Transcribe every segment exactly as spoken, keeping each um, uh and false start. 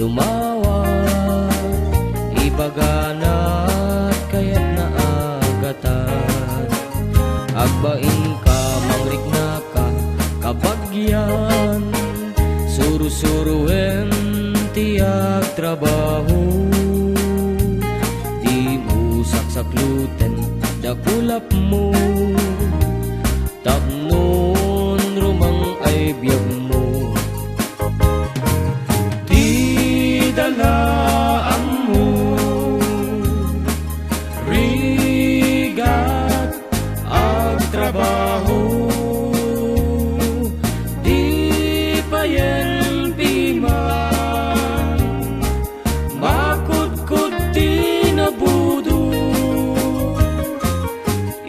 Lumawa, ibaganak kayatna a gatad. Agbainka, mangriknaka, kabagian, sursuroen ti agtrabaho. Dimo saksakloten dakulapmo, tapnon rumang ay biagmo. Ti dalaanmo, rigat, agtrabaho, di payen piman, makudkod ti nabudo.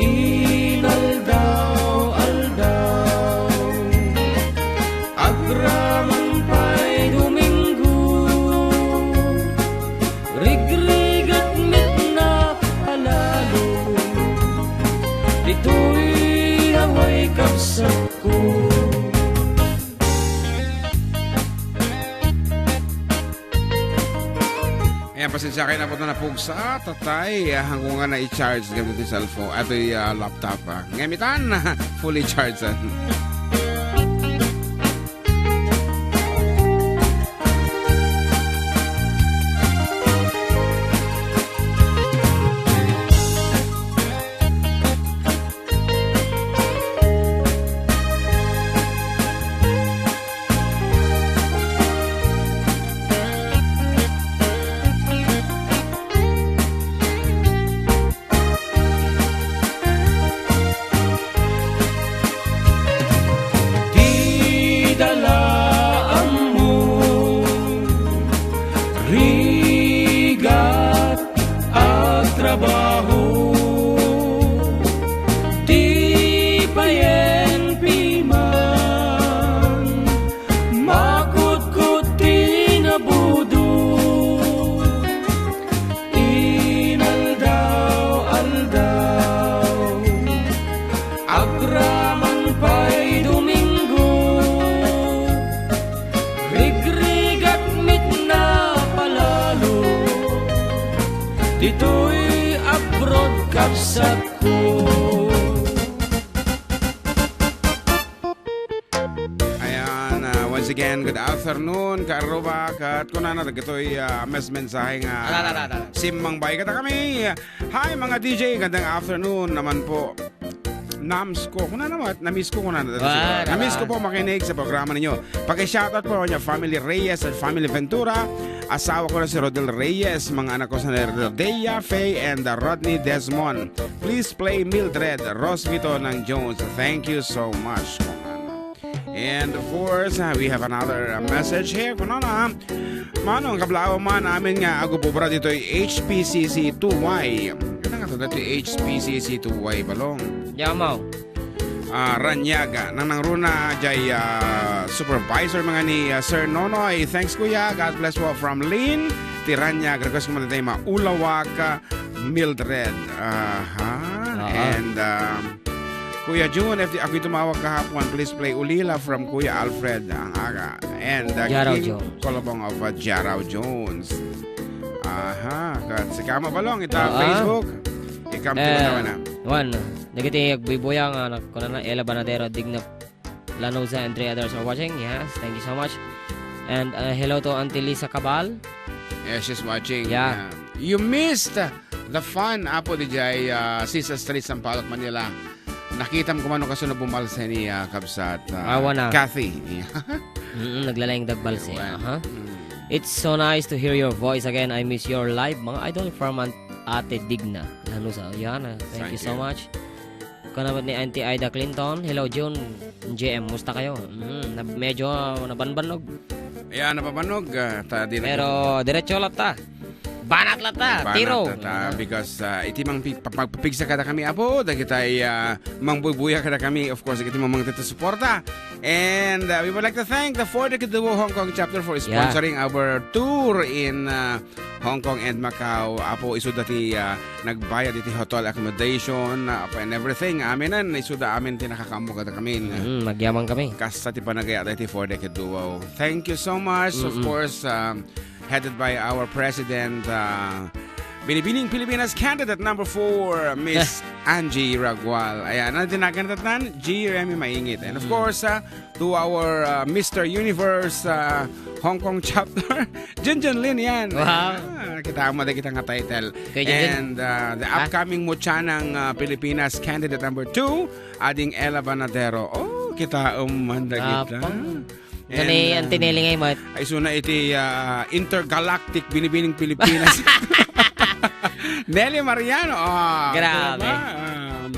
Inaldaw-aldaw, agraman pay Domingo, rigrigat met napalalo, ditoy away kabsatko. Ayan, pasensya kayo na po na napugsa. Tatay, ah, hanggang nga na-charge gamit yung cellphone. Ato yung, ah, laptop, ah. Ngamitan, fully charged, ah. Ti dalaanmo, rigat, agtrabaho, di payen piman, makudkod ti nabudo. Inaldaw-aldaw, agraman pay Domingo, rigrigat met napalalo, ditoy abroad kabsatko. Ayan, ah, once again, good afternoon, Karuba, kat kunana, dagitoy, ah, mes-, mensahe nga Ala, ala, ala, ala. Simmang bay kadakami. Hi, mga D J, gandang afternoon naman po. Nams ko, kuna naman, namiss ko, kuna na. Ah, Namiss ko ala. Po makinig sa programa ninyo. Paki-shoutout po niya, Family Reyes at Family Ventura. Asawa ko na si Rodel Reyes, mga anak ko sa Rodea, Faye, and, uh, Rodney Desmond. Please play Mildred Rosvito ng Jones. Thank you so much. And of course, uh, we have another, uh, message here. Kunana, Manong, kablaaw man amin nga agububra ditoy H P C C two Y. Ano nga to dati H P C C two Y, Balong? Yamaw. Ah, Ranyaga. Nang nangruna jay, ah, supervisor mga ni, ah, Sir Nonoy. Thanks, Kuya. God bless po from Lynn. Ti Ranyag. Request ko man tayo maulawak, ah, Mildred. Aha. Aha. And, um, Kuya Jun, if di ako'y tumawag kahapon, please play Ulila from Kuya Alfred Angaga. And, uh, Jaraw King Jones. Kolobong of, uh, Jaraw Jones. Aha, kat si Kama Balong, ita Ah. Facebook. Ikam Eh, tinawa na. Juan, dagiti agbuybuya nga anak ko na, Ella Banadero, Digna Lanosa, and three others are watching. Yes, thank you so much. And, uh, hello to Auntie Lisa Cabal. Yeah, she's watching. Yeah. Yeah. You missed the fun, Apo, dijay, ah, Sisa Street, Sampaloc, Manila. Nakitam ko man no kasano bumalse ni, ah, Kabsat, ah, Awa na. Kathy. Mm, naglalayang dagbalse. Ewan. Aha. Mm. It's so nice to hear your voice again. I miss your live, mga idol, from Aunt Ate Digna Lanusa. Yan, ah, thank Thank you so you. much. Kanabat ni Auntie Ida Clinton. Hello, June. J M, musta kayo? Mm, na-, medyo nabanbanog. Ayan, napapanog, ah, ta di na Pero diretso latta. Banat latta, Banat tiro. latta, Mm. because, ah, iti mang pi-, pa-, pagpapigsa kadakami, Apo, dagitay, ah, mangbuybuya kadakami, of course, iti mang suporta. And, ah, we would like to thank the Four Decade Duo Hong Kong chapter for Yeah. sponsoring our tour in, ah, Hong Kong and Macau. Apo, isuda ti, ah, nagbayad iti hotel accommodation, ah, and everything. Aminan, isuda amin ti nakakaammo kadakami. Mm, nagyaman kami. Kasta ti panagayat iti Four Decade Duo. Thank you so much. Of Mm-mm. course, um, headed by our president, uh, Binibining Pilipinas candidate number four, Miss Angie Ragual. Ayan, ano tinagan tatnan? G Remy Maingit. And of Mm. course, uh, to our, uh, Mister Universe, uh, Hong Kong chapter, Junjun Lin yan. Wow. Ah, kita mo na kita nga title. Kuya Junjun. And, uh, the Ah. upcoming Mutya ng, uh, Pilipinas candidate number two, ading Ella Banadero. Oh, kita, um, manda kita. Apang. And, Gani, uh, ang tiniling ay mat. Ay, suna iti, uh, intergalactic Binibining Pilipinas. Nelly Mariano. Ah, Grabe. diba? Um,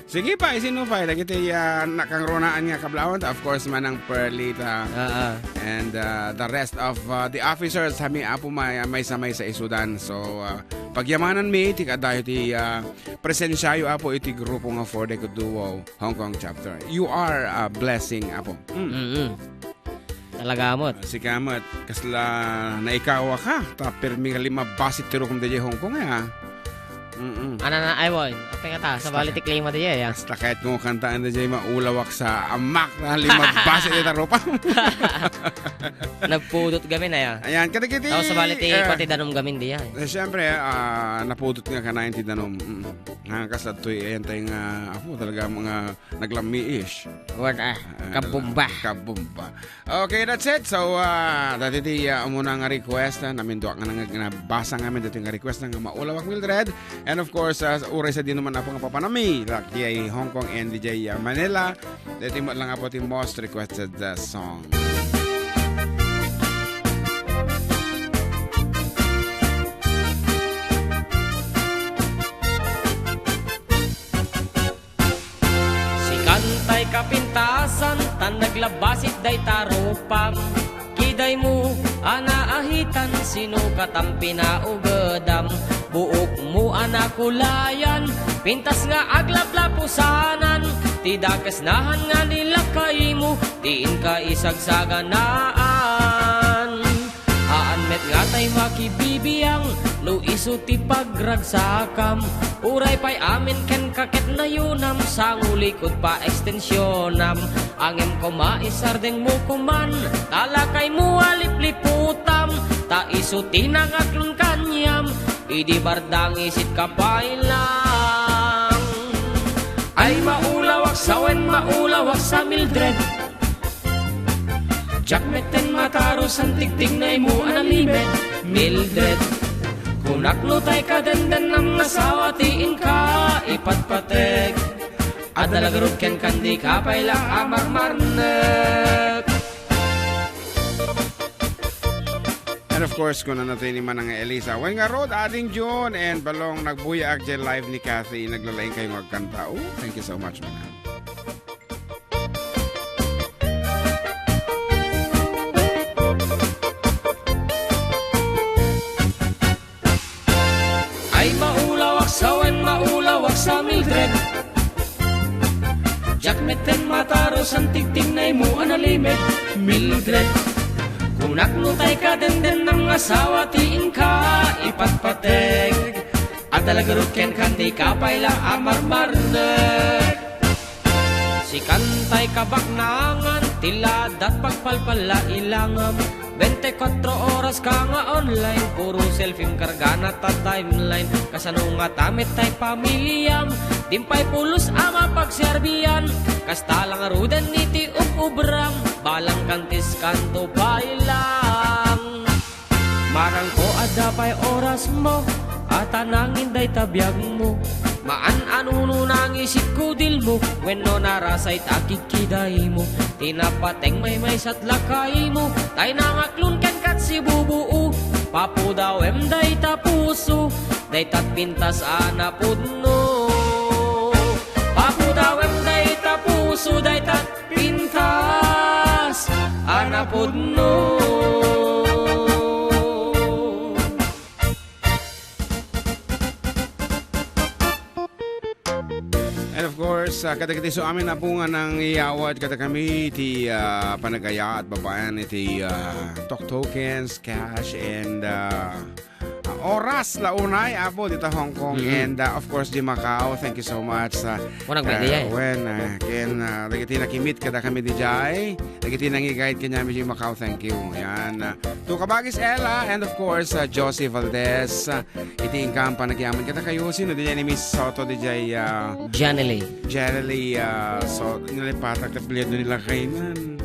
sige pa, isino pa? Dagiti, ah, nakangrunaan nga kablawan. Of course, Manang Perlita. Oo. And, ah, the rest of, ah, the officers, kami, Apo, may, may sa, may sa isudan. So, ah, pagyamanan mi, ti kadayo ti, ah, presensyayo, Apo, iti grupo nga Four Deco Duo, Hong Kong Chapter. You are a blessing, Apo. Mm. Mm-mm. Talaga met. Ah, sika met, kasla naikawa ka, ta pirmi nga limabas iti rukom daydiay Hong Kong, eh, ah. Mm-mm. Ana na, ay, boy. Apay nga ta, sabali ti klima daydiay, ah. Basta kahit mo kantaan daydiay, maulawak sa amak na limabas iti tarupa. Nagpudot gamin, ay, ah. Ayan, kadagiti, Tapos sabali ti eh, pati danom gamin daydiay. Eh, siyempre, ah, napudot nga kanayon ti danom. Mm. Ha, kasla toy, ayan tayo nga, apo, talaga mga naglammiish. What, ah, Ah, kabomba. kabomba. Okay, that's it. So, ah, dati ti, ah, umuna nga request, ah, namin duak nga nang-, nabasa ngamin dati nga request nga maulawak Mildred. And of course, ah, uray sa di naman apo nga papanami, like, di ay Hong Kong and di ay, ah, Manila. Dati mo lang apo ti most requested, ah, song. Sikan tay kapintasan, tan naglabasit dayta rupam. Kidaymo a naahitan, sino katam pinaugedam? Buokmo a nakulayan, pintas nga aglaplapusanan, ti dakes nahan nga nilakaymo, ti inka isagsaganaan. Haan met nga tay makibibiang no isu ti pagragsakam. Uray pay amin kenka ket nayunam, sangulikod pa ekstensionam. Ngem koma isardengmo koman, ta lakaymo a lipliputam, ta isu ti nangaklon kaniam, idi bardangisit ka pay lang. Ay maulawak sa wen maulawak sa Mildred. Diak metten matarusan tigtignaymo a nalimed, Mildred. Kunak no tay kadendennam nga asawa ti inka ipatpateg. Adda la garud kenka, dika pay la a marmarnek. And of course, kunana ti ni Manang Elisa, wen ngarud, ading June and Balong, nagbuyaak diay live ni Kathy, naglalaing kayo nga agkanta. Oh, thank you so much, Manang. Ay maulawak sa wen maulawak sa Mildred. Diak metten matarusan tigtignaymo a nalimed, Mildred. Kunak no tay kadendennam nga asawa ti inka ipatpateg. Adda la garud kenka, dika pay la a marmarnek. Sikan tay kabaknangan, ti ladat pagpalpalla ilangam. Bente kuatro oras ka nga online, puro selfiem kargana ta timeline. Kasano ngata met tay pamiliam, dim pay pulos a mapagserbian. Kasta la ngaruden iti ub-ubram, balang kantis kanto pay lang. Marangko, adda pay orasmo, a ta nangin dayta biagmo. Maan a nuno nangisit kudilmo, wenno narasay ta kidkidaymo. Ti napateg maymaysat lakaymo, tay nangaklon kenka ti sibubuo. Papudawem dayta puso, daytat pintas a napudno. Papudawem dayta puso, daytat pintas a napudno. And of course, ah, kadagiti so amin a bunga nang iyawad kadakami ti, ah, panagayaat babaen iti, ah, Tok Tokens, cash, and, ah, ah, oras la unay, Apo, dita Hong Kong. Mm-hmm. And, uh, of course, di Macau, thank you so much. Uh, Unang uh, media, eh. Wen, uh, ken, uh, dagiti nakimit kadakami dijay, dagiti nangi-guide kaniami di Macau, thank you. Yan, uh, to Kabagis Ella, and of course, uh, Josie Valdez, uh, iti inkam panagyaman kadakayo. Sino dijay ni Miss Soto dijay, uh, Janely. Janely, uh, so, nalipatak ti apelyido nila kaynan.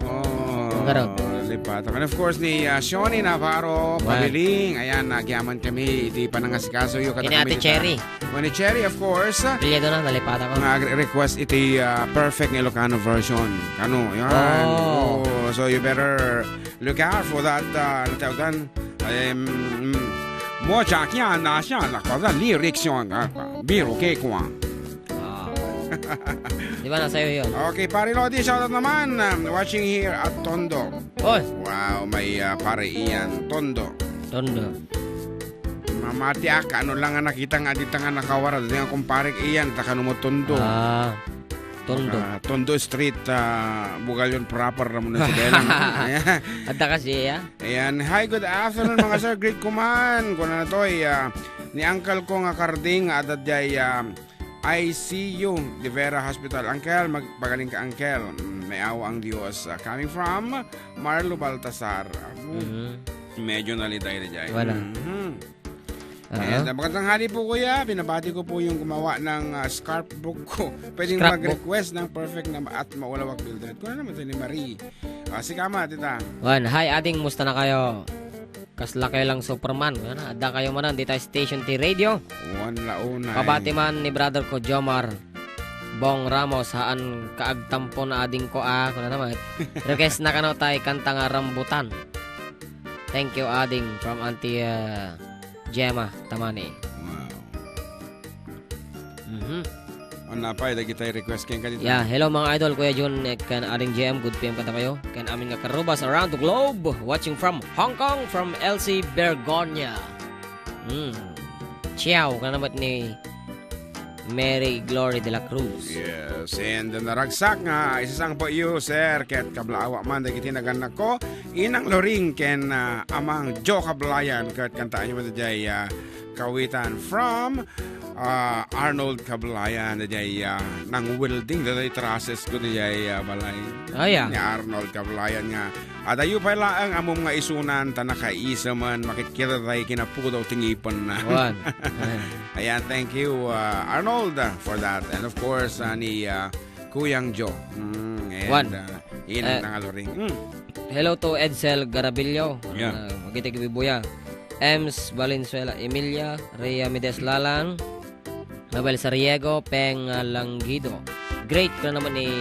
Oh, Garot. Lipatak. And of course, ni, uh, Shoni Navarro, Wan. Pabiling. Ayan, nagyaman kami iti panangasikasoyo. Ni Ate Cherry. O, ni Cherry, of course. Apelyido na, nalipatak ko. Nga re-, request iti, uh, perfect nga Ilocano version. Kano, yan. Oh. Oh, so you better look out for that, uh, ano tawag dyan? Um, mo siya, kaya na siya, na, lyrics yun, ah, biro ke kuwan. Ah. Di ba nasa iyo yun? Okay, Pare Lodi, shoutout naman. Um, watching here at Tondo. Oy. Wow, may, ah, Pare Ian, Tondo. Tondo. Mamati ak, ano lang nga nakita nga dita nga nakawara, dita nga kumpare Ian, ta kano mo Tondo. Ah, Tondo. Ah, Tondo Street, ah, Bugallon proper, Ramon Sibelang. Adda kasi, ya? Ayan. Hi, good afternoon, mga sir. Greet ko man. Kuna na to, eh, ah, ni uncle ko nga Carding, adda diay, ah, I C U, de Vera Hospital. Uncle, magpagaling ka, uncle. Mm, may awa ang Diyos. Ah, coming from Marlo Baltasar. Ah, Mhm. medyo nalitay na diay. Wala. Mhm. Oo. And, ah, magandang hali po, kuya. Binabati ko po yung gumawa ng, ah, scrapbook ko. Pwedeng Scrapbook. mag-request ng perfect na at maulawak builder. Kung ano naman ito ni Marie. Ah, si Kama, tita. Wan, hi, ading, musta na kayo? Kasla kayo lang Superman. Ano, adda kayo manan, dita station ti radio. Wan la unay. Pabati man ni brother ko, Jomar Bong Ramos, haan kaagtampo na ading ko, ah, kuna naman. Request na kano tay kanta nga Rambutan. Thank you, ading, from Auntie, uh, Gemma Tamani. Wow. Mhm. Ang napay, dagitay request ken kadito. Yeah, hello, mga idol, Kuya Jun, eh, kan Ading J M, good P M kata kayo. Kan amin nga karubas around the globe, watching from Hong Kong, from L C Bergonia. Hmm. Ciao, ka naman ni Mary Glory de la Cruz. Yes, and naragsak nga isasangpo iyo, sir, ket kablaawa man dagiti nagannak ko, Inang Loring ken, ah, Amang Joe Kablayan, ket kantaanyo man diay, ah, kawitan from, ah, Arnold Kablayan, diay, ah, nang-welding, diay trusses ko diay, ah, balay. Ah, yeah. Ni Arnold Kablayan nga Adayo pay laeng ammom nga isunan ta nakaisemen, makitkita tay kinapudaw ti ngipenna. Wan. Ayan. Ayan, thank you, uh, Arnold, uh, for that. And of course, uh, ni, uh, Kuyang Joe. Mm, and, Wan. uh, Inang Eh, Nangaluring. Mm. Hello to Edsel Garabillo. Yeah. Uh, Magitic Bibuya. Ems Valenzuela, Emilia, Rhea Mides Lalang. Mabel Sariego, Peng, ah, Langido. Great ka naman ni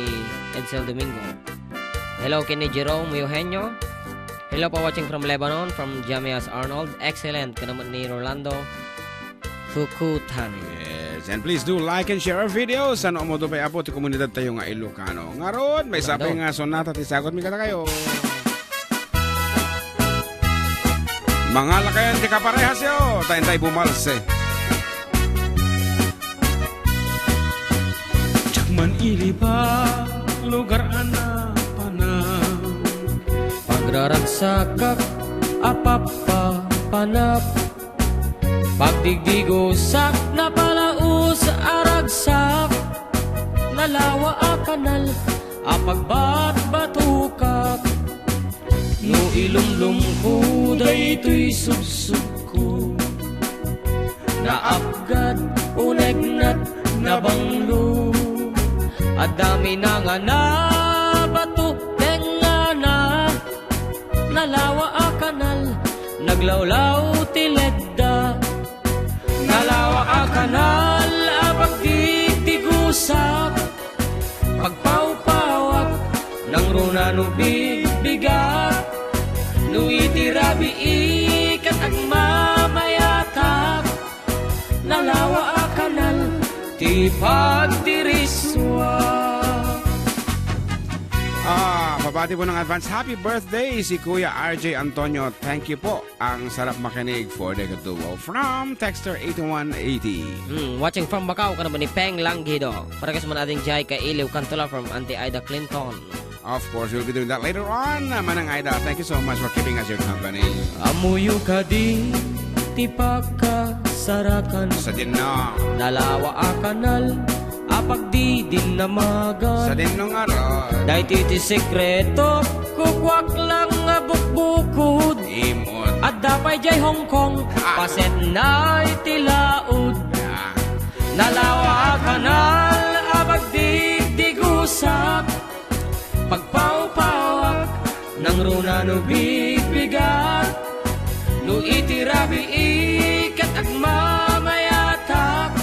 Edsel Domingo. Hello, kini Jerome Eugenio. Hello pa watching from Lebanon, from Jamias Arnold. Excellent ka naman ni Rolando Fukutan. Yes, and please do like and share our videos. Ano mo do pa, Apo, ti komunidad tayo nga Ilocano. Ngarud, may Ano? sapay nga sonata ti sagot mi kada kayo. Mangalakayan ti kaparehas yo, ta intay bumalse. Diak man iliba lugar a napanak. Pagraragsakak a pappapanap. Pagdigdigosak napalaus a ragsak. Nalawa a kanal a pagbatbatokak. No ilumlomko daytoy subsubko, naapgad, unegnat, nabanglo. Adda minangana, bato, tengngana. Nalawa a kanal, naglawlaw ti ledda. Nalawa a kanal a pagdigdigosak. Pagpawpawak, nangruna no bigbigak, no iti rabii ket agmamayatak, nalawa a kanal ti pagdirisuak. Ah, pabati po ng advance happy birthday si Kuya R J Antonio. Thank you po. Ang sarap makinig for the Katubo from Texter eighty-one eighty. Hmm, watching from Macau, ka naman ni Peng Langgido. Para kas man ading jay ka iliw kanto la from Auntie Ida Clinton. Of course, we'll be doing that later on. Manang Aida, thank you so much for keeping us your company. Ammoyo kadi ti pakasarakan. Sadino. Nalawa a kanal a pagdidinnamagan. Sadino ngarud. Daytoy ti sekreto, kukuak lang nga bukbukod. Imot. Adda pay jay Hong Kong, ah, pasetna iti laod. Ah. Nalawa a kanal a pagdigdigusak. Pagpawpawak, nangruna no bigbigat. No iti rabii ket agmamayatak,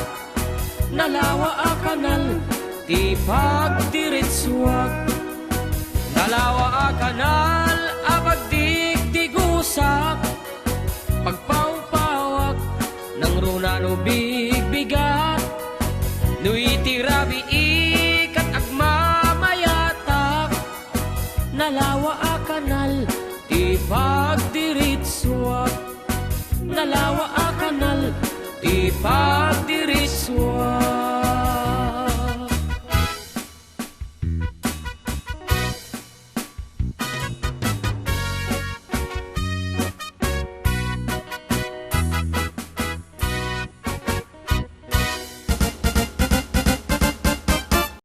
nalawa a kanal ti pagdiritsuak. Nalawa a kanal a pagdigdigusak. Pagpawpawak, nangruna no bigbigat. No iti rabii ket agmamayatak, nalawa a kanal ti pagdiritsuak. Nalawa a kanal ti pagdiritsuak.